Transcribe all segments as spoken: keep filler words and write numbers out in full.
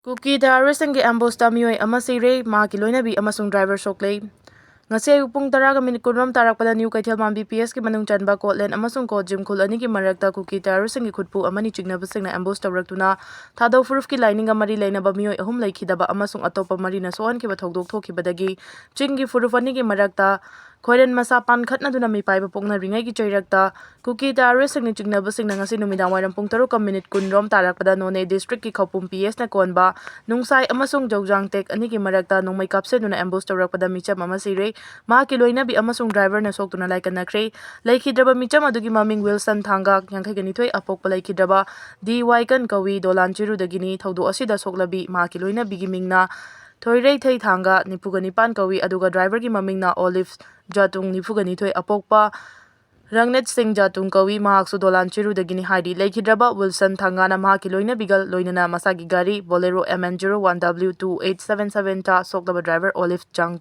ꯀꯨꯀꯤ ꯇꯦꯔꯣꯔꯤꯁꯁꯤꯡꯒꯤ ꯑꯦꯝꯕꯨꯁꯇ ꯃꯤꯑꯣꯏ ꯑꯃ ꯁꯤꯔꯦ, ꯃꯍꯥꯛꯀꯤ ꯂꯣꯏꯅꯕꯤ ꯑꯃꯁꯨꯡ ꯗ꯭ꯔꯥꯏꯚꯔ ꯁꯣꯛꯂꯦ꯫ ꯉꯁꯤ ꯑꯌꯨꯛ ꯄꯨꯡ ꯇꯔꯥꯒ ꯃꯤꯅꯤꯠ ꯀꯨꯟꯔꯣꯝ ꯇꯥꯔꯛꯄꯗ ꯅ꯭ꯌꯨ ꯀꯩꯊꯦꯜ ꯃꯥꯟꯕꯤ ꯄꯤ ꯑꯦꯁꯀꯤ ꯃꯅꯨꯡ ꯆꯟꯕ ꯀꯣꯠꯂꯦꯟ ꯑꯃꯁꯨꯡ ꯀꯣꯠꯖꯤꯝ ꯈꯨꯜ ꯑꯅꯤꯒꯤ ꯃꯔꯛꯇ ꯀꯨꯀꯤ ꯇꯦꯔꯣꯔꯤꯁꯁꯤꯡꯒꯤ ꯈꯨꯠꯄꯨ ꯑꯃꯅꯤ ꯆꯤꯡꯅꯕꯁꯤꯡꯅ ꯑꯦꯝꯕꯨꯁ ꯇꯧꯔꯛꯇꯨꯅ ꯊꯥꯗꯧ ꯐꯨꯔꯨꯞꯀꯤ ꯂꯥꯏꯅꯤꯡꯒ ꯃꯔꯤ ꯂꯩꯅꯕ ꯃꯤꯑꯣꯏ ꯑꯍꯨꯝ ꯂꯩꯈꯤꯗꯕ ꯑꯃꯁꯨꯡ ꯑꯇꯣꯞꯄ ꯃꯔꯤꯅ ꯁꯣꯛꯍꯟꯈꯤꯕ ꯊꯧꯗꯣꯛ ꯊꯣꯛꯈꯤꯕꯗꯒꯤ ꯆꯤꯡꯒꯤ ꯐꯨꯔꯨꯞ ꯑꯅꯤꯒꯤ ꯃꯔꯛꯇ ꯈꯣꯏꯔꯦꯟ ꯃꯁꯥ ꯄꯥꯟꯈꯠꯅꯗꯨꯅ ꯃꯤꯄꯥꯏꯕ ꯄꯣꯛꯅꯔꯤꯉꯩꯒꯤ ꯆꯩꯔꯛꯇ ꯀꯨꯀꯤ ꯇꯦꯔꯣꯔꯤꯁꯁꯤꯡꯅ ꯆꯤꯡꯅꯕꯁꯤꯡꯅ ꯉꯁꯤ ꯅꯨꯃꯤꯗꯥꯡ ꯋꯥꯏꯔꯝ ꯄꯨꯡ ꯇꯔꯨꯛꯀ ꯃꯤꯅꯤꯠ ꯀꯨꯟꯔꯣꯝ ꯇꯥꯔꯛꯄꯗ ꯅꯣꯅꯦ ꯗꯤꯁꯇ꯭ꯔꯤꯛꯀꯤ ꯈꯧꯄꯨꯝ ꯄꯤ ꯑꯦꯁꯅ ꯀꯣꯟꯕ ꯅꯨꯡꯁꯥꯏ ꯑꯃꯁꯨꯡ ꯖꯧꯖꯥꯡ ꯇꯦꯛ ꯑꯅꯤꯒꯤ ꯃꯔꯛꯇ ꯅꯣꯡꯃꯩ ꯀꯥꯞꯁꯤꯟꯗꯨꯅ ꯑꯦꯝꯕꯨꯁ ꯇꯧꯔꯛꯄꯗ ꯃꯤꯆꯝ ꯑꯃ ꯁꯤꯔꯦ꯫ ꯃꯍꯥꯛꯀꯤ ꯂꯣꯏꯅꯕꯤ ꯑꯃꯁꯨꯡ ꯗ꯭ꯔꯥꯏꯚꯔꯅ ꯁꯣꯛꯇꯨꯅ ꯂꯥꯏꯀꯠꯅꯈ꯭ꯔꯦ꯫ ꯂꯩꯈꯤꯗ꯭ꯔꯕ ꯃꯤꯆꯝ ꯑꯗꯨꯒꯤ ꯃꯃꯤꯡ ꯋꯤꯜꯁꯟ ꯊꯥꯡꯒ, ꯌꯥꯡꯈꯩꯒ ꯅꯤꯊꯣꯏ ꯑꯄꯣꯛꯄ ꯂꯩꯈꯤꯗ꯭ꯔꯕ ꯗꯤ ꯋꯥꯏꯀꯟ ꯀꯧꯏ, ꯗꯣꯂꯥꯟ ꯆꯤꯔꯨꯗꯒꯤꯅꯤ꯫ ꯊꯧꯗꯣꯛ ꯑꯁꯤꯗ ꯁꯣꯛꯂꯕꯤ ꯃꯍꯥꯛꯀꯤ ꯂꯣꯏꯅꯕꯤꯒꯤ ꯃꯤꯡꯅ ꯊꯣꯏꯔꯩꯊꯩ ꯊꯥꯡꯒ, ꯅꯤꯐꯨꯒ ꯅꯤꯄꯥꯟ ꯀꯧꯏ, ꯑꯗꯨꯒ ꯗ꯭ꯔꯥꯏꯚꯔꯒꯤ ꯃꯃꯤꯡꯅ ꯑꯣꯂꯤꯐ ꯖꯥꯇꯨꯡ, ꯅꯤꯐꯨꯒ ꯅꯤꯊꯣꯏ ꯑꯄꯣꯛꯄ ꯔꯪꯅꯦꯠ ꯁꯤꯡ ꯖꯥꯇꯨꯡ ꯀꯧꯏ, ꯃꯍꯥꯛꯁꯨ ꯗꯣꯂꯥꯟ ꯆꯤꯔꯨꯗꯒꯤꯅꯤ ꯍꯥꯏꯔꯤ꯫ ꯂꯩꯈꯤꯗ꯭ꯔꯕ ꯋꯤꯜꯁꯟ ꯊꯥꯡꯒꯥꯅ ꯃꯍꯥꯛꯀꯤ ꯂꯣꯏꯅꯕꯤꯒ ꯂꯣꯏꯅꯅ ꯃꯁꯥꯒꯤ ꯒꯥꯔꯤ Bolero M N zero one W two eight seven seven ꯇ ꯁꯣꯛꯂꯕ ꯗ꯭ꯔꯥꯏꯚꯔ ꯑꯣꯂꯤꯐ ꯖꯥꯡ-,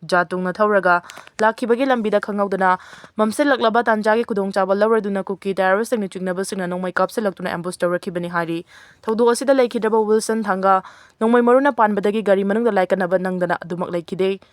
ꯖꯥꯇꯨꯡꯅ ꯊꯧꯔꯒ ꯂꯥꯛꯈꯤꯕꯒꯤ ꯂꯝꯕꯤꯗ ꯈꯪꯍꯧꯗꯅ ꯃꯝꯁꯤꯜꯂꯛꯂꯕ ꯇꯥꯟꯖꯥꯒꯤ ꯈꯨꯗꯣꯡꯆꯥꯕ ꯂꯧꯔꯗꯨꯅ ꯀꯨꯀꯤ ꯇꯦꯔꯣꯔꯤꯁꯁꯤꯡꯅ ꯆꯤꯡꯅꯕꯁꯤꯡꯅ ꯅꯣꯡꯃꯩ ꯀꯥꯞꯁꯤꯜꯂꯛꯇꯨꯅ ꯑꯦꯝꯕꯨꯁ ꯇꯧꯔꯛꯈꯤꯕꯅꯤ ꯍꯥꯏꯔꯤ꯫ ꯊꯧꯗꯣꯛ ꯑꯁꯤꯗ ꯂꯩꯈꯤꯗ꯭ꯔꯕ ꯋꯤꯜꯁꯟ ꯊꯥꯡꯒꯥ ꯅꯣꯡꯃꯩ ꯃꯔꯨꯅ ꯄꯥꯟꯕꯗꯒꯤ ꯒꯥꯔꯤ ꯃꯅꯨꯡꯗ ꯂꯥꯏꯀꯠꯅꯕ ꯅꯪꯗꯅ ꯑꯗꯨꯃꯛ ꯂꯩꯈꯤꯗꯦ꯫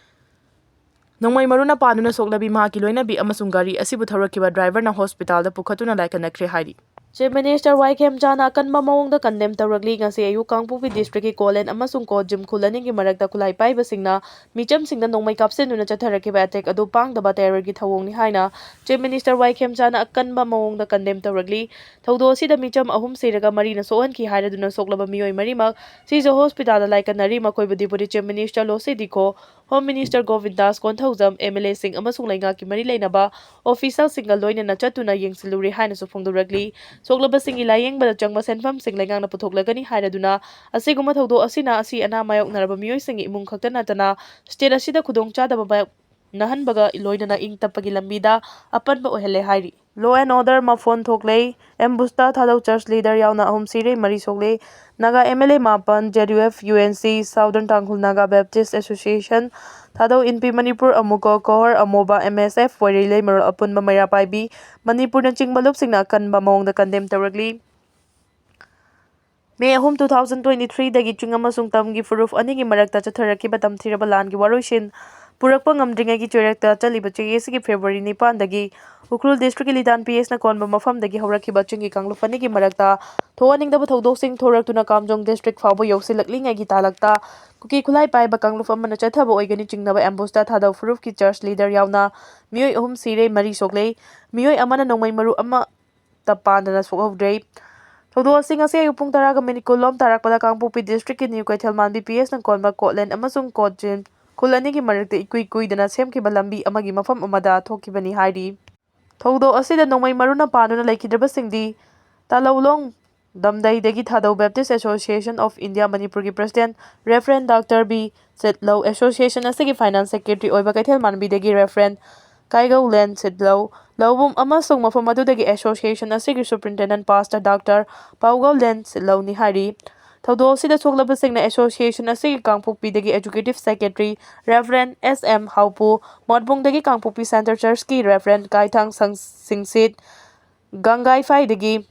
ꯅꯣꯡꯃꯩ ꯃꯔꯨꯅ ꯄꯥꯟꯗꯨꯅ ꯁꯣꯛꯂꯕꯤ ꯃꯍꯥꯛꯀꯤ ꯂꯣꯏꯅꯕꯤ ꯑꯃꯁꯨꯡ ꯒꯥꯔꯤ ꯑꯁꯤꯕꯨ ꯊꯧꯔꯛꯈꯤꯕ ꯗ꯭ꯔꯥꯏꯚꯔꯅ ꯍꯣꯁꯄꯤꯇꯥꯜꯗ ꯄꯨꯈꯠꯇꯨꯅ ꯂꯥꯏꯀꯠꯅꯈ꯭ꯔꯦ ꯍꯥꯏꯔꯤ꯫ ꯆꯤꯐ ꯃꯤꯅꯤꯁꯇꯔ ꯋꯥꯏ ꯈꯦꯝꯆꯥꯅ ꯑꯀꯟꯕ ꯃꯑꯣꯡꯗ ꯀꯟꯗꯦꯝ ꯇꯧꯔꯛꯂꯤ꯫ ꯉꯁꯤ ꯑꯌꯨꯛ ꯀꯥꯡꯄꯣꯛꯄꯤ ꯗꯤꯁꯇ꯭ꯔꯤꯛꯀꯤ ꯀꯣꯂꯦꯟ ꯑꯃꯁꯨꯡ ꯀꯣꯠꯖꯤꯝ ꯈꯨꯜ ꯑꯅꯤꯒꯤ ꯃꯔꯛꯇ ꯈꯨꯠꯂꯥꯏ ꯄꯥꯏꯕꯁꯤꯡꯅ ꯃꯤꯆꯝꯁꯤꯡꯗ ꯅꯣꯡꯃꯩ ꯀꯥꯞꯁꯤꯟꯗꯨꯅ ꯆꯠꯊꯔꯛꯈꯤꯕ ꯑꯦꯇꯦꯛ ꯑꯗꯨ ꯄꯥꯡꯗꯕ ꯇꯦꯔꯣꯔꯒꯤ ꯊꯧꯑꯣꯡꯅꯤ ꯍꯥꯏꯅ ꯆꯤꯐ ꯃꯤꯅꯤꯁꯇꯔ ꯋꯥꯏ ꯈꯦꯝꯆꯥꯅ ꯑꯀꯟꯕ ꯃꯑꯣꯡꯗ ꯀꯟꯗꯦꯝ ꯇꯧꯔꯛꯂꯤ꯫ ꯊꯧꯗꯣꯛ ꯑꯁꯤꯗ ꯃꯤꯆꯝ ꯑꯍꯨꯝ ꯁꯤꯔꯒ ꯃꯔꯤꯅ ꯁꯣꯛꯍꯟꯈꯤ ꯍꯥꯏꯔꯗꯨꯅ ꯁꯣꯛꯂꯕ ꯃꯤꯑꯣꯏ ꯃꯔꯤꯃꯛ ꯁꯤꯖ ꯍꯣꯁꯄꯤꯇꯥꯜꯗ ꯂꯥꯏꯀꯠꯅꯔꯤ꯫ ꯃꯈꯣꯏꯕꯨ deputy chief minister Losii Dikho, home minister Govindas Konthoujam, M L ꯑꯦꯁꯤꯡ ꯑꯃꯁꯨꯡ ꯂꯩꯉꯥꯛꯀꯤ ꯃꯔꯤ ꯂꯩꯅꯕ ꯑꯣꯐꯤꯁꯤꯌꯦꯜꯁꯤꯡꯒ ꯂꯣꯏꯅꯅ ꯆꯠꯇꯨꯅ ꯌꯦꯡꯁꯤꯜꯂꯨꯔꯦ ꯍꯥꯏꯅꯁꯨ ꯐꯣꯡꯗꯣꯔꯛꯂꯤ꯫ ꯁꯣꯛꯂꯕꯁꯤꯡꯒꯤ ꯂꯥꯌꯦꯡꯕꯗ ꯆꯪꯕ ꯁꯦꯟꯐꯝꯁꯤꯡ ꯂꯩꯉꯥꯛꯅ ꯄꯨꯊꯣꯛꯂꯒꯅꯤ ꯍꯥꯏꯔꯗꯨꯅ ꯑꯁꯤꯒꯨꯝꯕ ꯊꯧꯗꯣꯛ ꯑꯁꯤꯅ ꯑꯁꯤ ꯑꯅꯥ ꯃꯥꯌꯣꯛꯅꯔꯕ ꯃꯤꯑꯣꯏꯁꯤꯡꯒꯤ ꯏꯃꯨꯡ ꯈꯛꯇ ꯅꯠꯇꯅ ꯁ꯭ꯇꯦꯠ ꯑꯁꯤꯗ ꯈꯨꯗꯣꯡꯆꯥꯗꯕ ꯃꯥꯌꯣꯛꯅꯍꯟꯕꯒ ꯂꯣꯏꯅꯅ ꯏꯪ ꯇꯞꯄꯒꯤ ꯂꯝꯕꯤꯗ ꯑꯄꯟꯕ ꯑꯣꯏꯍꯜꯂꯦ ꯍꯥꯏꯔꯤ꯫ Law and order ꯃꯐꯣꯟ ꯊꯣꯛꯂꯦ꯫ ꯑꯦꯝꯕꯨꯁꯇ ꯊꯥꯗꯧ ꯆꯔꯆ ꯂꯤꯗꯔ ꯌꯥꯎꯅ ꯑꯍꯨꯝ ꯁꯤꯔꯦ, ꯃꯔꯤ ꯁꯣꯛꯂꯦ꯫ ꯅꯥꯒꯥ ꯑꯦꯝ ꯑꯦꯜ ꯑꯦ ꯃꯥꯄꯟ, J U F, U N C, southern Tangkhul Naga Baptist association, Thadou Inpi Manipur AMUCO, ꯀꯣꯍꯔ ꯑꯃꯣꯕ, ꯑꯦꯝ ꯑꯦꯁ ꯑꯦꯐ, ꯋꯥꯏꯔꯤ ꯂꯩꯃꯔꯣꯜ ꯑꯄꯨꯟꯕ ꯃꯩꯔꯥ ꯄꯥꯏꯕꯤ, ꯃꯅꯤꯄꯨꯔꯅꯆꯤꯡꯕ ꯂꯨꯞꯁꯤꯡꯅ ꯑꯀꯟꯕ ꯃꯑꯣꯡꯗ ꯀꯟꯗꯦꯝ ꯇꯧꯔꯛꯂꯤ꯫ ꯃꯦ ꯑꯍꯨꯝ, two thousand twenty three ꯗꯒꯤ ꯆꯤꯡ ꯑꯃꯁꯨꯡ ꯇꯝꯒꯤ ꯐꯨꯔꯨꯞ ꯑꯅꯤꯒꯤ ꯃꯔꯛꯇ ꯆꯠꯊꯔꯛꯈꯤꯕ ꯇꯝꯊꯤꯔꯕ ꯂꯥꯟꯒꯤ ꯋꯥꯔꯣꯏꯁꯤꯟ ꯄꯨꯔꯛꯄ ꯉꯝꯗ꯭ꯔꯤꯉꯩꯒꯤ ꯆꯩꯔꯛꯇ ꯆꯠꯂꯤꯕ ꯆꯍꯤ ꯑꯁꯤꯒꯤ ꯐꯦꯕ꯭ꯔꯨꯋꯥꯔꯤ ꯅꯤꯄꯥꯟꯗꯒꯤ ꯎꯈ꯭ꯔꯨꯜ ꯗꯤꯁꯇ꯭ꯔꯤꯛꯀꯤ ꯂꯤꯇꯥꯟ ꯄꯤ ꯑꯦꯁꯅ ꯀꯣꯟꯕ ꯃꯐꯝꯗꯒꯤ ꯍꯧꯔꯛꯈꯤꯕ ꯆꯤꯡꯒꯤ ꯀꯥꯡꯂꯨꯞ ꯑꯅꯤꯒꯤ ꯃꯔꯛꯇ ꯊꯣꯛꯍꯟꯅꯤꯡꯗꯕ ꯊꯧꯗꯣꯛꯁꯤꯡ ꯊꯣꯔꯛꯇꯨꯅ ꯀꯥꯝꯖꯣꯡ ꯗꯤꯁꯇ꯭ꯔꯤꯛ ꯐꯥꯎꯕ ꯌꯧꯁꯤꯜꯂꯛꯂꯤꯉꯩꯒꯤ ꯇꯥꯂꯛꯇ ꯀꯨꯀꯤ ꯈꯨꯠꯂꯥꯏ ꯄꯥꯏꯕ ꯀꯥꯡꯂꯨꯞ ꯑꯃꯅ ꯆꯠꯊꯕ ꯑꯣꯏꯒꯅꯤ ꯆꯤꯡꯅꯕ ꯑꯦꯝꯕꯨꯁꯇ ꯊꯥꯗꯧ ꯐꯨꯔꯨꯞꯀꯤ ꯆꯔꯆ ꯂꯤꯗꯔ ꯌꯥꯎꯅ ꯃꯤꯑꯣꯏ ꯑꯍꯨꯝ ꯁꯤꯔꯦ, ꯃꯔꯤ ꯁꯣꯛꯂꯦ꯫ ꯃꯤꯑꯣꯏ ꯑꯃꯅ ꯅꯣꯡꯃꯩ ꯃꯔꯨ ꯑꯃꯠꯇ ꯄꯥꯟꯗꯅ ꯁꯣꯛꯍꯧꯗ꯭ꯔꯦ꯫ ꯊꯧꯗꯣꯛ ꯑꯁꯤ ꯉꯁꯤ ꯑꯌꯨꯛ ꯄꯨꯡ ꯇꯔꯥꯒ ꯃꯤꯅꯤꯠ ꯀꯨꯟ ꯂꯣꯝ ꯇꯥꯔꯛꯄꯗ ꯀꯥꯡꯄꯣꯛꯄꯤ ꯗꯤꯁꯇ꯭ꯔꯤꯛꯀꯤ ꯅ꯭ꯌꯨ ꯀꯩꯊꯦꯜ ꯃꯥꯟꯕꯤ ꯄꯤ ꯑꯦꯁꯅ ꯀꯣꯟꯕ ꯀꯣꯠꯂꯦꯟ ꯑꯃꯁꯨꯡ ꯀꯣꯠꯖꯤꯟ ꯈꯨꯜ ꯑꯅꯤꯒꯤ ꯃꯔꯛꯇ ꯏꯀꯨꯏ ꯀꯨꯏꯗꯅ ꯁꯦꯝꯈꯤꯕ ꯂꯝꯕꯤ ꯑꯃꯒꯤ ꯃꯐꯝ ꯑꯃꯗ ꯊꯣꯛꯈꯤꯕꯅꯤ ꯍꯥꯏꯔꯤ꯫ ꯊꯧꯗꯣꯛ ꯑꯁꯤꯗ ꯅꯣꯡꯃꯩ ꯃꯔꯨꯅ ꯄꯥꯟꯗꯨꯅ ꯂꯩꯈꯤꯗ꯭ꯔꯕꯁꯤꯡꯗꯤ ꯇꯥꯂꯧꯂꯣꯡ ꯗꯝꯗꯩꯗꯒꯤ ꯊꯥꯗꯧ ꯕꯦꯞꯇꯤꯁ ꯑꯦꯁꯣꯁꯤꯌꯦꯁꯟ ꯑꯣꯐ ꯏꯟꯗꯤꯌꯥ ꯃꯅꯤꯄꯨꯔꯒꯤ ꯄ꯭ꯔꯁꯤꯗꯦꯟ ꯔꯦꯚꯔꯦꯟ ꯗꯥꯛꯇꯔ ꯕꯤ ꯁꯤꯠꯂꯧ, ꯑꯦꯁꯣꯁꯤꯌꯦꯁꯟ ꯑꯁꯤꯒꯤ ꯐꯥꯏꯅꯥꯟꯁ ꯁꯦꯀ꯭ꯔꯦꯇꯔꯤ ꯑꯣꯏꯕ ꯀꯩꯊꯦꯜ ꯃꯥꯟꯕꯤꯗꯒꯤ ꯔꯦꯚꯔꯦꯟ ꯀꯥꯏꯒꯧꯂꯦꯟ ꯁꯤꯠꯂꯧ, ꯂꯧꯕꯨꯝ ꯑꯃꯁꯨꯡ ꯃꯐꯝ ꯑꯗꯨꯗꯒꯤ ꯑꯦꯁꯣꯁꯤꯌꯦꯁꯟ ꯑꯁꯤꯒꯤ ꯁꯨꯄ꯭ꯔꯤꯟꯇꯦꯟꯗꯦꯟꯠ ꯄꯥꯁꯇꯔ ꯗꯥꯛꯇꯔ ꯄꯥꯎꯒꯧꯂꯦꯟ ꯁꯤꯠꯂꯧꯅꯤ ꯍꯥꯏꯔꯤ꯫ ꯊꯧꯗꯣꯛ ꯑꯁꯤꯗ ꯁꯣꯛꯂꯕꯁꯤꯡꯅ ꯑꯦꯁꯣꯁꯤꯌꯦꯁꯟ ꯑꯁꯤꯒꯤ ꯀꯥꯡꯄꯣꯛꯄꯤꯗꯒꯤ ꯑꯦꯖꯨꯀꯦꯇꯤꯚ ꯁꯦꯀ꯭ꯔꯦꯇꯔꯤ ꯔꯦꯚꯔꯦꯟ ꯑꯦꯁ ꯑꯦꯝ ꯍꯥꯎꯄꯨ, ꯃꯣꯠꯕꯨꯡꯗꯒꯤ ꯀꯥꯡꯄꯣꯛꯄꯤ ꯁꯦꯟꯇꯔ ꯆꯔꯆꯀꯤ ꯔꯦꯚꯔꯦꯟ ꯀꯥꯏꯊꯥꯡ ꯁꯪ-, ꯁꯤꯡꯁꯤꯠ, ꯒꯪꯒꯥꯏꯐꯥꯏꯗꯒꯤ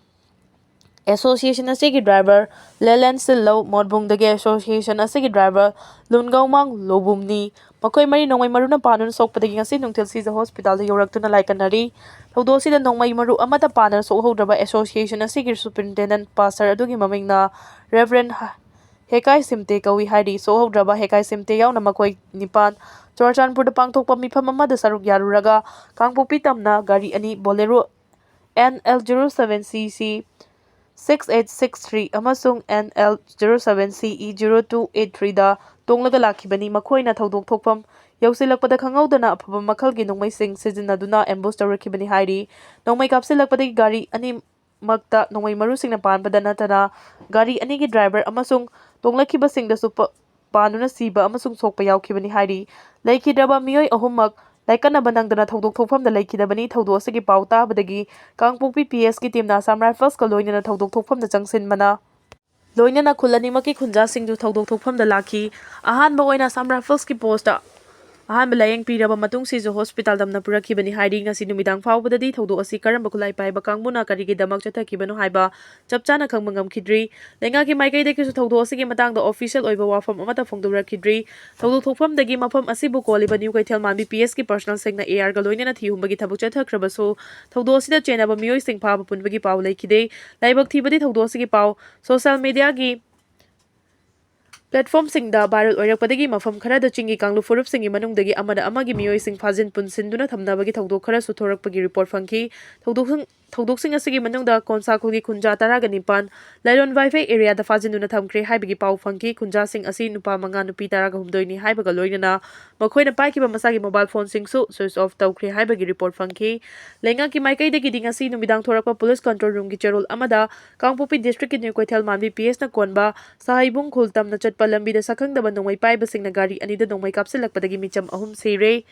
ꯑꯦꯁꯣꯁꯤꯌꯦꯁꯟ ꯑꯁꯤꯒꯤ ꯗ꯭ꯔꯥꯏꯚꯔ ꯂꯦꯂꯦꯟ ꯁꯤꯜꯂꯧ, ꯃꯣꯠꯕꯨꯡꯗꯒꯤ ꯑꯦꯁꯣꯁꯤꯌꯦꯁꯟ ꯑꯁꯤꯒꯤ ꯗ꯭ꯔꯥꯏꯚꯔ ꯂꯨꯟꯒꯧꯃꯥꯡ ꯂꯣꯕꯨꯝꯅꯤ꯫ ꯃꯈꯣꯏ ꯃꯔꯤ ꯅꯣꯡꯃꯩ ꯃꯔꯨꯅ ꯄꯥꯟꯗꯨꯅ ꯁꯣꯛꯄꯗꯒꯤ ꯉꯁꯤ ꯅꯨꯡꯊꯤꯜ ꯁꯤꯖ ꯍꯣꯁꯄꯤꯇꯥꯜꯗ ꯌꯧꯔꯛꯇꯨꯅ ꯂꯥꯏꯀꯠꯅꯔꯤ꯫ ꯊꯧꯗꯣꯛ ꯑꯁꯤꯗ ꯅꯣꯡꯃꯩ ꯃꯔꯨ ꯑꯃꯠꯇ ꯄꯥꯟꯗꯅ ꯁꯣꯛꯍꯧꯗ꯭ꯔꯕ ꯑꯦꯁꯣꯁꯤꯌꯦꯁꯟ ꯑꯁꯤꯒꯤ ꯁꯨꯄ꯭ꯔꯤꯟꯇꯦꯟꯗꯦꯟꯠ ꯄꯥꯁꯇꯔ ꯑꯗꯨꯒꯤ ꯃꯃꯤꯡꯅ ꯔꯦꯚꯔꯦꯟ ꯍꯦꯀꯥꯏ ꯁꯤꯝꯇꯦ ꯀꯧꯏ ꯍꯥꯏꯔꯤ꯫ ꯁꯣꯛꯍꯧꯗ꯭ꯔꯕ ꯍꯦꯀꯥꯏ ꯁꯤꯝꯇꯦ ꯌꯥꯎꯅ ꯃꯈꯣꯏ ꯅꯤꯄꯥꯟ ꯆꯨꯔꯆꯥꯟꯄꯨꯔꯗ ꯄꯥꯡꯊꯣꯛꯄ ꯃꯤꯐꯝ ꯑꯃꯗ ꯁꯔꯨꯛ ꯌꯥꯔꯨꯔꯒ ꯀꯥꯡꯄꯣꯛꯄꯤ ꯇꯝꯅ ꯒꯥꯔꯤ ꯑꯅꯤ, ꯕꯣꯂꯦꯔꯣ N L zero seven C C six eight six three ꯑꯃꯁꯨꯡ N L zero seven C E zero two eight three ꯗ ꯇꯣꯡꯂꯒ ꯂꯥꯛꯈꯤꯕꯅꯤ꯫ ꯃꯈꯣꯏꯅ ꯊꯧꯗꯣꯛ ꯊꯣꯛꯐꯝ ꯌꯧꯁꯤꯜꯂꯛꯄꯗ ꯈꯪꯍꯧꯗꯅ ꯑꯐꯕ ꯃꯈꯜꯒꯤ ꯅꯣꯡꯃꯩꯁꯤꯡ ꯁꯤꯖꯤꯟꯅꯗꯨꯅ ꯑꯦꯝꯕꯨꯁ ꯇꯧꯔꯛꯈꯤꯕꯅꯤ ꯍꯥꯏꯔꯤ꯫ ꯅꯣꯡꯃꯩ ꯀꯥꯞꯁꯤꯜꯂꯛꯄꯗꯒꯤ ꯒꯥꯔꯤ ꯑꯅꯤꯃꯛꯇ ꯅꯣꯡꯃꯩ ꯃꯔꯨꯁꯤꯡꯅ ꯄꯥꯟꯕꯗ ꯅꯠꯇꯅ ꯒꯥꯔꯤ ꯑꯅꯤꯒꯤ ꯗ꯭ꯔꯥꯏꯚꯔ ꯑꯃꯁꯨꯡ ꯇꯣꯡꯂꯛꯈꯤꯕꯁꯤꯡꯗꯁꯨ ꯄ-, ꯄꯥꯟꯗꯨꯅ ꯁꯤꯕ ꯑꯃꯁꯨꯡ ꯁꯣꯛꯄ ꯌꯥꯎꯈꯤꯕꯅꯤ ꯍꯥꯏꯔꯤ꯫ ꯂꯩꯈꯤꯗ꯭ꯔꯕ ꯃꯤꯑꯣꯏ ꯑꯍꯨꯝꯃꯛ ꯂꯥꯏꯀꯠꯅꯕ ꯅꯪꯗꯅ ꯊꯧꯗꯣꯛ ꯊꯣꯛꯐꯝꯗ ꯂꯩꯈꯤꯗꯕꯅꯤ꯫ ꯊꯧꯗꯣꯛ ꯑꯁꯤꯒꯤ ꯄꯥꯎ ꯇꯥꯕꯗꯒꯤ ꯀꯥꯡꯄꯣꯛꯄꯤ P S ꯀꯤ ꯇꯤꯝꯅ ꯑꯁꯥꯝ ꯔꯥꯏꯐꯜꯁꯀ ꯂꯣꯏꯅꯅ ꯊꯧꯗꯣꯛ ꯊꯣꯛꯐꯝꯗ ꯆꯪꯁꯤꯟꯕꯅ ꯂꯣꯏꯅꯅ ꯈꯨꯜ ꯑꯅꯤꯃꯛꯀꯤ ꯈꯨꯟꯖꯥꯁꯤꯡꯗꯨ ꯊꯧꯗꯣꯛ ꯊꯣꯛꯐꯝꯗ ꯂꯥꯛꯈꯤ꯫ ꯑꯍꯥꯟꯕ ꯑꯣꯏꯅ ꯑꯁꯥꯝ ꯔꯥꯏꯐꯜꯁꯀꯤ ꯄꯣꯁꯇ ꯑꯍꯥꯟꯕ ꯂꯥꯌꯦꯡ ꯄꯤꯔꯕ ꯃꯇꯨꯡ ꯁꯤꯖ ꯍꯣꯁꯄꯤꯇꯥꯜ ꯇꯝꯅ ꯄꯨꯔꯛꯈꯤꯕꯅꯤ ꯍꯥꯏꯔꯤ꯫ ꯉꯁꯤ ꯅꯨꯃꯤꯗꯥꯡ ꯐꯥꯎꯕꯗꯗꯤ ꯊꯧꯗꯣꯛ ꯑꯁꯤ ꯀꯔꯝꯕ ꯈꯨꯠꯂꯥꯏ ꯄꯥꯏꯕ ꯀꯥꯡꯕꯨꯅ ꯀꯔꯤꯒꯤꯗꯃꯛ ꯆꯠꯊꯈꯤꯕꯅꯣ ꯍꯥꯏꯕ ꯆꯞ ꯆꯥꯅ ꯈꯪꯕ ꯉꯝꯈꯤꯗ꯭ꯔꯤ꯫ ꯂꯩꯉꯥꯛꯀꯤ ꯃꯥꯏꯀꯩꯗꯒꯤꯁꯨ ꯊꯧꯗꯣꯛ ꯑꯁꯤꯒꯤ ꯃꯇꯥꯡꯗ ꯑꯣꯐꯤꯁꯤꯌꯦꯜ ꯑꯣꯏꯕ ꯋꯥꯐꯝ ꯑꯃꯠꯇ ꯐꯣꯡꯗꯣꯔꯛꯈꯤꯗ꯭ꯔꯤ꯫ ꯊꯧꯗꯣꯛ ꯊꯣꯛꯐꯝꯗꯒꯤ ꯃꯐꯝ ꯑꯁꯤꯕꯨ ꯀꯣꯜꯂꯤꯕ ꯅ꯭ꯌꯨ ꯀꯩꯊꯦꯜ ꯃꯥꯟꯕꯤ ꯄꯤ ꯑꯦꯁꯀꯤ ꯄꯔꯁꯅꯦꯜꯁꯤꯡꯅ ꯑꯦ ꯑꯥꯔꯒ ꯂꯣꯏꯅꯅ ꯊꯤꯍꯨꯝꯕꯒꯤ ꯊꯕꯛ ꯆꯠꯊꯈ꯭ꯔꯕꯁꯨ, ꯊꯧꯗꯣꯛ ꯑꯁꯤꯗ ꯆꯦꯟꯅꯕ ꯃꯤꯑꯣꯏꯁꯤꯡ ꯐꯥꯕ ꯄꯨꯟꯕꯒꯤ ꯄꯥꯎ ꯂꯩꯈꯤꯗꯦ꯫ ꯂꯥꯏꯕꯛ ꯊꯤꯕꯗꯤ ꯊꯧꯗꯣꯛ ꯑꯁꯤꯒꯤ ꯄꯥꯎ ꯁꯣꯁꯤꯌꯦꯜ ꯃꯤꯗꯤꯌꯥꯒꯤ ꯄ꯭ꯂꯦꯠꯐꯣꯝꯁꯤꯡꯗ ꯚꯥꯏꯔꯦꯜ ꯑꯣꯏꯔꯛꯄꯗꯒꯤ ꯃꯐꯝ ꯈꯔꯗ ꯆꯤꯡꯒꯤ ꯀꯥꯡꯂꯨꯞ ꯐꯨꯔꯨꯞꯁꯤꯡꯒꯤ ꯃꯅꯨꯡꯗꯒꯤ ꯑꯃꯅ ꯑꯃꯒꯤ ꯃꯤꯑꯣꯏꯁꯤꯡ ꯐꯥꯖꯤꯟ ꯄꯨꯟꯁꯤꯟꯗꯨꯅ ꯊꯝꯅꯕꯒꯤ ꯊꯧꯗꯣꯛ ꯈꯔꯁꯨ ꯊꯣꯔꯛꯄꯒꯤ ꯔꯤꯄꯣꯔꯠ ꯐꯪꯈꯤ꯫ ꯊꯧꯗꯣꯛꯁꯤꯡ, ꯊꯧꯗꯣꯛꯁꯤꯡ ꯑꯁꯤꯒꯤ ꯃꯅꯨꯡꯗ ꯀꯣꯟꯁꯥ ꯈꯨꯜꯒꯤ ꯈꯨꯟꯖꯥ ꯇꯔꯥꯒ ꯅꯤꯄꯥꯟ ꯂꯥꯏꯂꯣꯟ ꯋꯥꯏꯐꯩ ꯑꯦꯔꯤꯌꯥꯗ ꯐꯥꯖꯤꯟꯗꯨꯅ ꯊꯝꯈ꯭ꯔꯦ ꯍꯥꯏꯕꯒꯤ ꯄꯥꯎ ꯐꯪꯈꯤ꯫ ꯈꯨꯟꯖꯥꯁꯤꯡ ꯑꯁꯤ ꯅꯨꯄꯥ ꯃꯉꯥ, ꯅꯨꯄꯤ ꯇꯔꯥꯒ ꯍꯨꯝꯗꯣꯏꯅꯤ ꯍꯥꯏꯕꯒ ꯂꯣꯏꯅꯅ ꯃꯈꯣꯏꯅ ꯄꯥꯏꯈꯤꯕ ꯃꯁꯥꯒꯤ ꯃꯣꯕꯥꯏꯜ ꯐꯣꯟꯁꯤꯡꯁꯨ ꯁ꯭ꯋꯤꯆ ꯑꯣꯐ ꯇꯧꯈ꯭ꯔꯦ ꯍꯥꯏꯕꯒꯤ ꯔꯤꯄꯣꯔꯠ ꯐꯪꯈꯤ꯫ ꯂꯩꯉꯥꯛꯀꯤ ꯃꯥꯏꯀꯩꯗꯒꯤꯗꯤ ꯉꯁꯤ ꯅꯨꯃꯤꯗꯥꯡ ꯊꯣꯔꯛꯄ ꯄꯨꯂꯤꯁ ꯀꯟꯇ꯭ꯔꯣꯜ ꯔꯨꯝꯒꯤ ꯆꯦꯔꯣꯜ ꯑꯃꯗ ꯀꯥꯡꯄꯣꯛꯄꯤ ꯗꯤꯁꯇ꯭ꯔꯤꯛꯀꯤ ꯅ꯭ꯌꯨ ꯀꯩꯊꯦꯜ ꯃꯥꯟꯕꯤ ꯄꯤ ꯑꯦꯁꯅ ꯀꯣꯟꯕ ꯁꯍꯩꯕꯨꯡ ꯈꯨꯜ ꯇꯝꯅ ꯆꯠꯄ ꯂꯝꯕꯤꯗ ꯁꯛꯈꯪꯗꯕ ꯅꯣꯡꯃꯩ ꯄꯥꯏꯕꯁꯤꯡꯅ ꯒꯥꯔꯤ ꯑꯅꯤꯗ ꯅꯣꯡꯃꯩ ꯀꯥꯞꯁꯤꯜꯂꯛꯄꯗꯒꯤ ꯃꯤꯆꯝ ꯑꯍꯨꯝ ꯁꯤꯔꯦ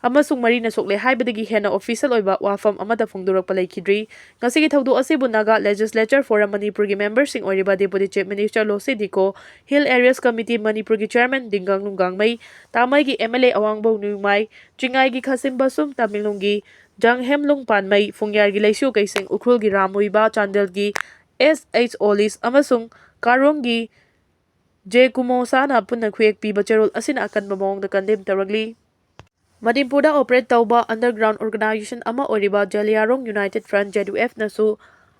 ꯑꯃꯁꯨꯡ ꯃꯔꯤꯅ ꯁꯣꯛꯂꯦ ꯍꯥꯏꯕꯗꯒꯤ ꯍꯦꯟꯅ ꯑꯣꯐꯤꯁꯤꯌꯦꯜ ꯑꯣꯏꯕ ꯋꯥꯐꯝ ꯑꯃꯠꯇ ꯐꯣꯡꯗꯣꯔꯛꯄ ꯂꯩꯈꯤꯗ꯭ꯔꯤ꯫ ꯉꯁꯤꯒꯤ ꯊꯧꯗꯣꯛ ꯑꯁꯤꯕꯨ ꯅꯥꯒꯥ ꯂꯦꯖꯤꯁꯂꯦꯆꯔ ꯐꯣꯔꯝ ꯃꯅꯤꯄꯨꯔꯒꯤ ꯃꯦꯝꯕꯔꯁꯤꯡ ꯑꯣꯏꯔꯤꯕ deputy chief minister Losii Dikho, hill areas committee ꯃꯅꯤꯄꯨꯔꯒꯤ ꯆꯤꯌꯔꯃꯦꯟ ꯗꯤꯡꯒꯥꯡꯂꯨꯡ ꯒꯥꯡꯃꯩ, ꯇꯥꯃꯩꯒꯤ M L A Awangbow Newmai, ꯆꯤꯡꯉꯥꯏꯒꯤ ꯈꯥꯁꯤꯝ ꯕꯥꯁꯨꯝ, ꯇꯥꯃꯦꯡꯂꯣꯡꯒꯤ ꯖꯥꯡꯍꯦꯝꯂꯨꯡ ꯄꯥꯟꯃꯩ, ꯐꯨꯡꯌꯥꯔꯒꯤ ꯂꯩꯁꯤꯎ ꯀꯩꯁꯦꯡ, ꯎꯈ꯭ꯔꯨꯜꯒꯤ ꯔꯥꯝ ꯃꯨꯏꯕꯥ, ꯆꯥꯟꯗꯦꯜꯒꯤ ꯑꯦꯁ ꯑꯩꯆ ꯑꯣꯂꯤꯁ ꯑꯃꯁꯨꯡ ꯀꯥꯔꯣꯡꯒꯤ ꯖꯦ ꯀꯨꯃꯣꯁꯥꯅ ꯄꯨꯟꯅ ꯈꯨꯌꯦꯛ ꯄꯤꯕ ꯆꯦꯔꯣꯜ ꯑꯁꯤꯅ ꯑꯀꯟꯕ ꯃꯑꯣꯡꯗ ꯀꯟꯗꯦꯝ ꯇꯧꯔꯛꯂꯤ꯫ ꯃꯅꯤꯄꯨꯔꯗ ꯑꯣꯄꯔꯦꯠ ꯇꯧꯕ ꯑꯟꯗꯔꯒ꯭ꯔꯥꯎꯟ ꯑꯣꯔꯒꯅꯥꯏꯖꯦꯁꯟ ꯑꯃ ꯑꯣꯏꯔꯤꯕ ꯖꯂꯤꯌꯥꯔꯣꯡ ꯌꯨꯅꯥꯏꯇꯦꯗ ꯐ꯭ꯔꯟꯠ, ꯖꯦ ꯌꯨ ꯑꯦꯐꯅꯁꯨ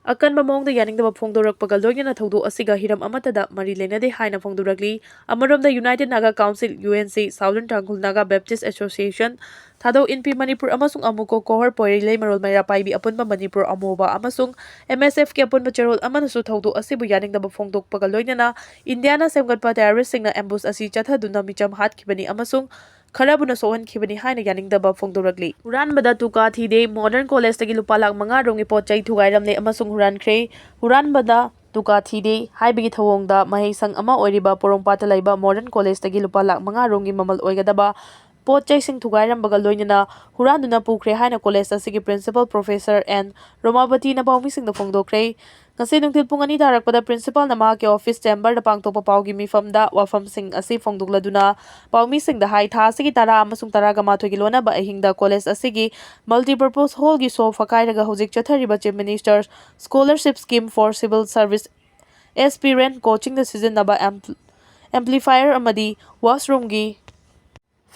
ꯑꯀꯟꯕ ꯃꯑꯣꯡꯗ ꯌꯥꯅꯤꯡꯗꯕ ꯐꯣꯡꯗꯣꯔꯛꯄꯒ ꯂꯣꯏꯅꯅ ꯊꯧꯗꯣꯛ ꯑꯁꯤꯒ ꯍꯤꯔꯝ ꯑꯃꯠꯇꯗ ꯃꯔꯤ ꯂꯩꯅꯗꯦ ꯍꯥꯏꯅ ꯐꯣꯡꯗꯣꯔꯛꯂꯤ꯫ ꯑꯃꯔꯣꯝꯗ united Naga council, U N C, southern Tangkhul Naga Baptist association, Thadou Inpi Manipur ꯑꯃꯁꯨꯡ ꯑꯃꯨꯀꯣ ꯀꯣꯍꯣꯔ ꯄꯣꯏꯔꯩꯂꯩ ꯃꯔꯣꯜ ꯃꯩꯔꯥ ꯄꯥꯏꯕꯤ ꯑꯄꯨꯟꯕ ꯃꯅꯤꯄꯨꯔ ꯑꯃꯣꯕ ꯑꯃꯁꯨꯡ ꯑꯦꯝ ꯑꯦꯁ ꯑꯦꯐꯀꯤ ꯑꯄꯨꯟꯕ ꯆꯦꯔꯣꯜ ꯑꯃꯅꯁꯨ ꯊꯧꯗꯣꯛ ꯑꯁꯤꯕꯨ ꯌꯥꯅꯤꯡꯗꯕ ꯐꯣꯡꯗꯣꯛꯄꯒ ꯂꯣꯏꯅꯅ ꯏꯟꯗꯤꯌꯥꯅ ꯁꯦꯝꯒꯠꯄ ꯇꯦꯔꯣꯔꯤꯁꯁꯤꯡꯅ ꯑꯦꯝꯕꯨꯁ ꯑꯁꯤ ꯆꯠꯊꯗꯨꯅ ꯃꯤꯆꯝ ꯍꯥꯠꯈꯤꯕꯅꯤ ꯑꯃꯁꯨꯡ ꯈꯔꯕꯨꯅ ꯁꯣꯛꯍꯟꯈꯤꯕꯅꯤ ꯍꯥꯏꯅ ꯌꯥꯅꯤꯡꯗꯕ ꯐꯣꯡꯗꯣꯔꯛꯂꯤ꯫ ꯍꯨꯔꯥꯟꯕꯗ ꯇꯨꯀꯥ ꯊꯤꯗꯦ, ꯃꯣꯗꯔꯟ ꯀꯣꯂꯦꯖꯇꯒꯤ ꯂꯨꯄꯥ ꯂꯥꯈ ꯃꯉꯥ ꯔꯣꯝꯒꯤ ꯄꯣꯠ ꯆꯩ ꯊꯨꯒꯥꯏꯔꯝꯂꯦ ꯑꯃꯁꯨꯡ ꯍꯨꯔꯥꯟꯈ꯭ꯔꯦ꯫ ꯍꯨꯔꯥꯟꯕꯗ ꯇꯨꯀꯥ ꯊꯤꯗꯦ ꯍꯥꯏꯕꯒꯤ ꯊꯧꯑꯣꯡꯗ ꯃꯍꯩꯁꯪ ꯑꯃ ꯑꯣꯏꯔꯤꯕ ꯄꯣꯔꯣꯝꯄꯥꯠꯇ ꯂꯩꯕ ꯃꯣꯗꯔꯟ ꯀꯣꯂꯦꯖꯇꯒꯤ ꯂꯨꯄꯥ ꯂꯥꯈ ꯃꯉꯥ ꯔꯣꯝꯒꯤ ꯃꯃꯜ ꯑꯣꯏꯒꯗꯕ ꯄꯣꯠ ꯆꯩꯁꯤꯡ ꯊꯨꯒꯥꯏꯔꯝꯕꯒ ꯂꯣꯏꯅꯅ ꯍꯨꯔꯥꯟꯗꯨꯅ ꯄꯨꯈ꯭ꯔꯦ ꯍꯥꯏꯅ ꯀꯣꯂꯦꯖ ꯑꯁꯤꯒꯤ ꯄ꯭ꯔꯤꯟꯁꯤꯄꯜ ꯄ꯭ꯔꯣꯐꯦꯁꯔ ꯑꯦꯟ ꯔꯣꯃꯥꯕꯇꯤꯅ ꯄꯥꯎꯃꯤꯁꯤꯡꯗ ꯐꯣꯡꯗꯣꯛꯈ꯭ꯔꯦ꯫ ꯉꯁꯤ ꯅꯨꯡꯊꯤꯜ ꯄꯨꯡ ꯑꯅꯤ ꯇꯥꯔꯛꯄꯗ principalꯅ ꯃꯍꯥꯛꯀꯤ office chamberꯗ ꯄꯥꯡꯊꯣꯛꯄ ꯄꯥꯎꯒꯤ ꯃꯤꯐꯝꯗ ꯋꯥꯐꯝꯁꯤꯡ ꯑꯁꯤ ꯐꯣꯡꯗꯣꯛꯂꯗꯨꯅ ꯄꯥꯎꯃꯤꯁꯤꯡꯗ ꯍꯥꯏ, ꯊꯥ ꯑꯁꯤꯒꯤ ꯇꯔꯥ ꯑꯃꯁꯨꯡ ꯇꯔꯥꯃꯥꯊꯣꯏꯒꯤ ꯂꯣꯟꯅꯕ ꯑꯍꯤꯡꯗ college ꯑꯁꯤꯒꯤ multipurpose hallꯒꯤ sofa ꯀꯥꯏꯔꯒ ꯍꯧꯖꯤꯛ ꯆꯠꯊꯔꯤꯕ Chief Minister's Scholarship Scheme for Civil Service Aspirant Coachingꯗ ꯁꯤꯖꯤꯟꯅꯕ ampl-, amplifier ꯑꯃꯗꯤ washroomꯒꯤ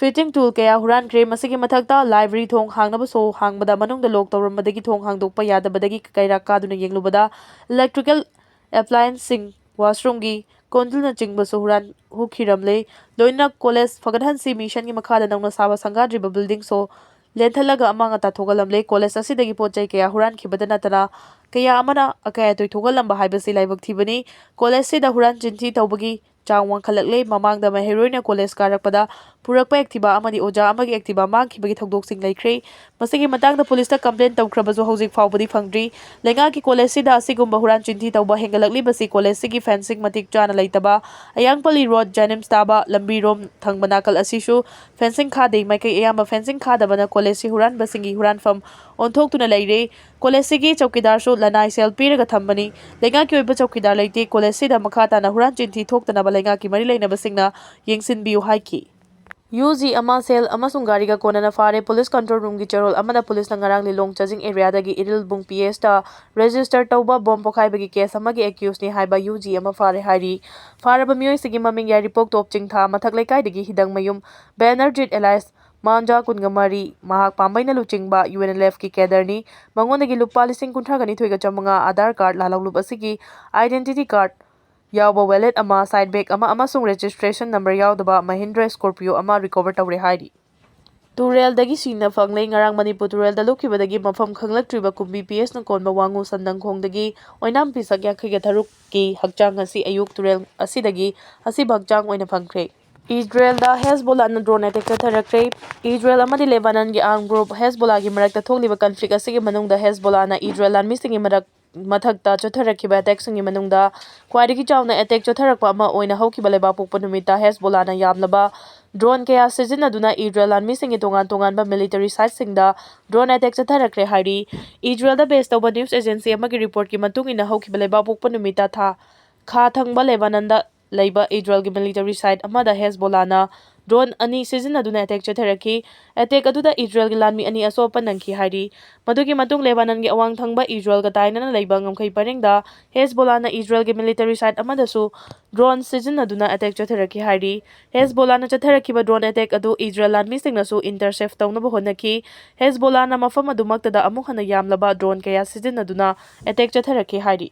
fitting tool ꯀꯌꯥ ꯍꯨꯔꯥꯟꯈ꯭ꯔꯦ꯫ ꯃꯁꯤꯒꯤ ꯃꯊꯛꯇ library ꯊꯣꯡ ꯍꯥꯡꯅꯕ ꯁꯣ ꯍꯥꯡꯕꯗ ꯃꯅꯨꯡꯗ lock ꯇꯧꯔꯝꯕꯗꯒꯤ ꯊꯣꯡ ꯍꯥꯡꯗꯣꯛꯄ ꯌꯥꯗꯕꯗꯒꯤ ꯀꯩꯔꯥꯛ ꯀꯥꯗꯨꯅ ꯌꯦꯡꯂꯨꯕꯗ electrical applianceꯁꯤꯡ, washroomꯒꯤ ꯀꯣꯟꯗꯨꯅꯆꯤꯡꯕꯁꯨ ꯍꯨꯔꯥꯟ ꯍꯨꯈꯤꯔꯝꯂꯦ꯫ ꯂꯣꯏꯅꯅ college ꯐꯒꯠꯍꯟꯁꯤ missionꯒꯤ ꯃꯈꯥꯗ ꯅꯧꯅ ꯁꯥꯕ ꯁꯪꯒꯥꯗ꯭ꯔꯤꯕ building ꯁꯣ ꯂꯦꯟꯊꯠꯂꯒ ꯑꯃꯥꯡ ꯑꯇꯥ ꯊꯣꯛꯍꯜꯂꯝꯂꯦ꯫ College ꯑꯁꯤꯗꯒꯤ ꯄꯣꯠ ꯆꯩ ꯀꯌꯥ ꯍꯨꯔꯥꯟꯈꯤꯕꯗ ꯅꯠꯇꯅ ꯀꯌꯥ ꯑꯃꯅ ꯑꯀꯥꯏ ꯑꯇꯣꯏ ꯊꯣꯛꯍꯜꯂꯝꯕ ꯍꯥꯏꯕꯁꯤ ꯂꯥꯏꯕꯛ ꯊꯤꯕꯅꯤ꯫ Collegeꯁꯤꯗ ꯍꯨꯔꯥꯟ ꯆꯤꯟꯊꯤ ꯇꯧꯕꯒꯤ ꯆꯥꯡ ꯋꯥꯡꯈꯠꯂꯛꯂꯦ꯫ ꯃꯃꯥꯡꯗ ꯃꯍꯩꯔꯣꯏꯅ college ꯀꯥꯔꯛꯄꯗ ꯄꯨꯔꯛꯄ Activa ꯑꯃꯗꯤ ꯑꯣꯖꯥ ꯑꯃꯒꯤ Activa ꯃꯥꯡꯈꯤꯕꯒꯤ ꯊꯧꯗꯣꯛꯁꯤꯡ ꯂꯩꯈ꯭ꯔꯦ꯫ ꯃꯁꯤꯒꯤ ꯃꯇꯥꯡꯗ policeꯇ complaint ꯇꯧꯈ꯭ꯔꯕꯁꯨ ꯍꯧꯖꯤꯛ ꯐꯥꯎꯕꯗꯤ ꯐꯪꯗ꯭ꯔꯤ꯫ ꯂꯩꯉꯥꯛꯀꯤ collegeꯁꯤꯗ ꯑꯁꯤꯒꯨꯝꯕ ꯍꯨꯔꯥꯟ ꯆꯤꯟꯊꯤ ꯇꯧꯕ ꯍꯦꯟꯒꯠꯂꯛꯂꯤꯕꯁꯤ collegeꯁꯤꯒꯤ fencing ꯃꯇꯤꯛ ꯆꯥꯅ ꯂꯩꯇꯕ, ꯑꯌꯥꯡꯄꯜꯂꯤ road JNIMS ꯇꯥꯕ ꯂꯝꯕꯤꯔꯣꯝ ꯊꯪꯕ ꯅꯥꯀꯜ ꯑꯁꯤꯁꯨ fencing ꯈꯥꯗꯦ꯫ ꯃꯥꯏꯀꯩ ꯑꯌꯥꯝꯕ fencing ꯈꯥꯗꯕꯅ collegeꯁꯤ ꯍꯨꯔꯥꯟꯕꯁꯤꯡꯒꯤ ꯍꯨꯔꯥꯟꯐꯝ ꯑꯣꯟꯊꯣꯛꯇꯨꯅ ꯂꯩꯔꯦ꯫ Collegeꯁꯤꯒꯤ ꯆꯧꯀꯤꯗꯥꯔꯁꯨ ꯂꯅꯥꯏ ꯁꯦꯜ ꯄꯤꯔꯒ ꯊꯝꯕꯅꯤ꯫ ꯂꯩꯉꯥꯛꯀꯤ ꯑꯣꯏꯕ ꯆꯧꯀꯤꯗꯥꯔ ꯂꯩꯇꯦ꯫ Collegeꯁꯤꯗ ꯃꯈꯥ ꯇꯥꯅ ꯍꯨꯔꯥꯟ ꯆꯤꯟꯊꯤ ꯊꯣꯛꯇꯅꯕ ꯂꯩꯉꯥꯛꯀꯤ ꯃꯔꯤ ꯂꯩꯅꯕꯁꯤꯡꯅ ꯌꯦꯡꯁꯤꯟꯕꯤꯌꯨ ꯍꯥꯏꯈꯤ꯫ UG ꯑꯃ cell ꯑꯃꯁꯨꯡ ꯒꯥꯔꯤꯒ ꯀꯣꯟꯅꯅ ꯐꯥꯔꯦ꯫ Police control roomꯒꯤ ꯆꯦꯔꯣꯜ ꯑꯃꯅ policeꯅ ꯉꯔꯥꯡ ꯂꯤꯂꯣꯡ ꯆꯥꯖꯤꯡ areaꯗꯒꯤ ꯏꯔꯤꯜꯕꯨꯡ PSꯇ register ꯇꯧꯕ bomb ꯄꯣꯈꯥꯏꯕꯒꯤ case ꯑꯃꯒꯤ accusedꯅꯤ ꯍꯥꯏꯕ UG ꯑꯃ ꯐꯥꯔꯦ ꯍꯥꯏꯔꯤ꯫ ꯐꯥꯔꯕ ꯃꯤꯑꯣꯏꯁꯤꯒꯤ ꯃꯃꯤꯡ ꯌꯥꯏꯔꯤꯄꯣꯛ ꯇꯣꯞ ꯆꯤꯡꯊꯥ ꯃꯊꯛ ꯂꯩꯀꯥꯏꯗꯒꯤ ꯍꯤꯗꯪꯃꯌꯨꯝ ꯕꯦꯅꯔꯖꯤꯠ alias ꯃꯥꯟꯖꯥ ꯀꯨꯟꯒ ꯃꯔꯤ, ꯃꯍꯥꯛ ꯄꯥꯝꯕꯩꯅ ꯂꯨꯆꯤꯡꯕ UNLFꯀꯤ cadreꯅꯤ꯫ ꯃꯉꯣꯟꯗꯒꯤ ꯂꯨꯄꯥ ꯂꯤꯁꯤꯡ ꯀꯨꯟꯊ꯭ꯔꯥ ꯒ ꯅꯤꯊꯣꯏꯒ ꯆꯥꯝꯃꯉꯥ, Aadhaar card, ꯂꯥꯜꯍꯧꯂꯨꯞ ꯑꯁꯤꯒꯤ identity card ꯌꯥꯎꯕ wallet ꯑꯃ, side bag ꯑꯃ ꯑꯃꯁꯨꯡ registration number ꯌꯥꯎꯗꯕ Mahindra Scorpio ꯑꯃ recover ꯇꯧꯔꯦ ꯍꯥꯏꯔꯤ꯫ ꯇꯨꯔꯦꯜꯗꯒꯤ ꯁꯤꯅ ꯐꯪꯂꯦ꯫ ꯉꯔꯥꯡ ꯃꯅꯤꯄꯨꯔ ꯇꯨꯔꯦꯜꯗ ꯂꯨꯞꯈꯤꯕꯗꯒꯤ ꯃꯐꯝ ꯈꯪꯂꯛꯇ꯭ꯔꯤꯕ ꯀꯨꯝꯕꯤ PSꯅ ꯀꯣꯟꯕ ꯋꯥꯉꯨ ꯁꯟꯗꯪꯈꯣꯡꯗꯒꯤ ꯑꯣꯏꯅꯥꯝ ꯄꯤꯁꯛ ꯌꯥꯡꯈꯩꯒ ꯇꯔꯨꯛꯀꯤ ꯍꯛꯆꯥꯡ ꯉꯁꯤ ꯑꯌꯨꯛ ꯇꯨꯔꯦꯜ ꯑꯁꯤꯗꯒꯤ ꯑꯁꯤꯕ ꯍꯛꯆꯥꯡ ꯑꯣꯏꯅ ꯐꯪꯈ꯭ꯔꯦ꯫ ꯏꯖꯔꯦꯜꯗ ꯍꯦꯖꯕꯣꯂꯥꯅ drone attack ꯆꯠꯊꯔꯛꯈ꯭ꯔꯦ꯫ ꯏꯖꯔꯦꯜ ꯑꯃꯗꯤ ꯂꯦꯕꯥꯅꯟꯒꯤ armed group ꯍꯦꯖꯕꯣꯂꯥꯒꯤ ꯃꯔꯛꯇ ꯊꯣꯛꯂꯤꯕ conflict ꯑꯁꯤꯒꯤ ꯃꯅꯨꯡꯗ ꯍꯦꯖꯕꯣꯂꯥꯅ ꯏꯖꯔꯦꯜ ꯂꯥꯟꯃꯤꯁꯤꯡꯒꯤ ꯃꯔꯛ, ꯃꯊꯛꯇ ꯆꯠꯊꯔꯛꯈꯤꯕ attackꯁꯤꯡꯒꯤ ꯃꯅꯨꯡꯗ ꯈ꯭ꯋꯥꯏꯗꯒꯤ ꯆꯥꯎꯅ attack ꯆꯠꯊꯔꯛꯄ ꯑꯃ ꯑꯣꯏꯅ ꯍꯧꯈꯤꯕ ꯂꯩꯕꯥꯛꯄꯣꯛꯄ ꯅꯨꯃꯤꯠꯇ ꯍꯦꯖꯕꯣꯂꯥꯅ ꯌꯥꯝꯂꯕ Drone ꯀꯌꯥ ꯁꯤꯖꯤꯟꯅꯗꯨꯅ ꯏꯖꯔꯦꯜ ꯂꯥꯟꯃꯤꯁꯤꯡꯒꯤ ꯇꯣꯉꯥꯟ ꯇꯣꯉꯥꯟꯕ military siteꯁꯤꯡꯗ drone attack ꯆꯠꯊꯔꯛꯈ꯭ꯔꯦ ꯍꯥꯏꯔꯤ꯫ ꯏꯖꯔꯦꯜꯗ base ꯇꯧꯕ news agency ꯑꯃꯒꯤ reportꯀꯤ ꯃꯇꯨꯡ ꯏꯟꯅ, ꯍꯧꯈꯤꯕ ꯂꯩꯕꯥꯛꯄꯣꯛꯄ ꯅꯨꯃꯤꯠꯇ ꯊꯥ, ꯈꯥ ꯊꯪꯕ ꯂꯦꯕꯥꯅꯟꯗ ꯂꯩꯕ ꯏꯖꯔꯦꯜꯒꯤ military site ꯑꯃꯗ ꯍꯦꯖꯕꯣꯂꯥꯅ drone ꯑꯅꯤ ꯁꯤꯖꯤꯟꯅꯗꯨꯅ attack ꯆꯠꯊꯔꯛꯈꯤ꯫ Attack ꯑꯗꯨꯗ ꯏꯖꯔꯦꯜꯒꯤ ꯂꯥꯟꯃꯤ ꯑꯅꯤ ꯑꯁꯣꯛ ꯑꯄꯟ ꯅꯪꯈꯤ ꯍꯥꯏꯔꯤ꯫ ꯃꯗꯨꯒꯤ ꯃꯇꯨꯡ ꯂꯦꯕꯥꯅꯟꯒꯤ ꯑꯋꯥꯡ ꯊꯪꯕ ꯏꯖꯔꯦꯜꯒ ꯇꯥꯏꯅꯅ ꯂꯩꯕ ꯉꯝꯈꯩ ꯄꯔꯤꯡꯗ ꯍꯦꯖꯕꯣꯂꯥꯅ ꯏꯖꯔꯦꯜꯒꯤ military site ꯑꯃꯗꯁꯨ drone ꯁꯤꯖꯤꯟꯅꯗꯨꯅ attack ꯆꯠꯊꯔꯛꯈꯤ ꯍꯥꯏꯔꯤ꯫ ꯍꯦꯖꯕꯣꯂꯥꯅ ꯆꯠꯊꯔꯛꯈꯤꯕ drone attack ꯑꯗꯨ ꯏꯖꯔꯦꯜ ꯂꯥꯟꯃꯤꯁꯤꯡꯅꯁꯨ intercept ꯇꯧꯅꯕ ꯍꯣꯠꯅꯈꯤ꯫ ꯍꯦꯖꯕꯣꯂꯥꯅ ꯃꯐꯝ ꯑꯗꯨꯃꯛꯇꯗ ꯑꯃꯨꯛ ꯍꯟꯅ ꯌꯥꯝꯂꯕ drone ꯀꯌꯥ ꯁꯤꯖꯤꯟꯅꯗꯨꯅ attack ꯆꯠꯊꯔꯛꯈꯤ ꯍꯥꯏꯔꯤ꯫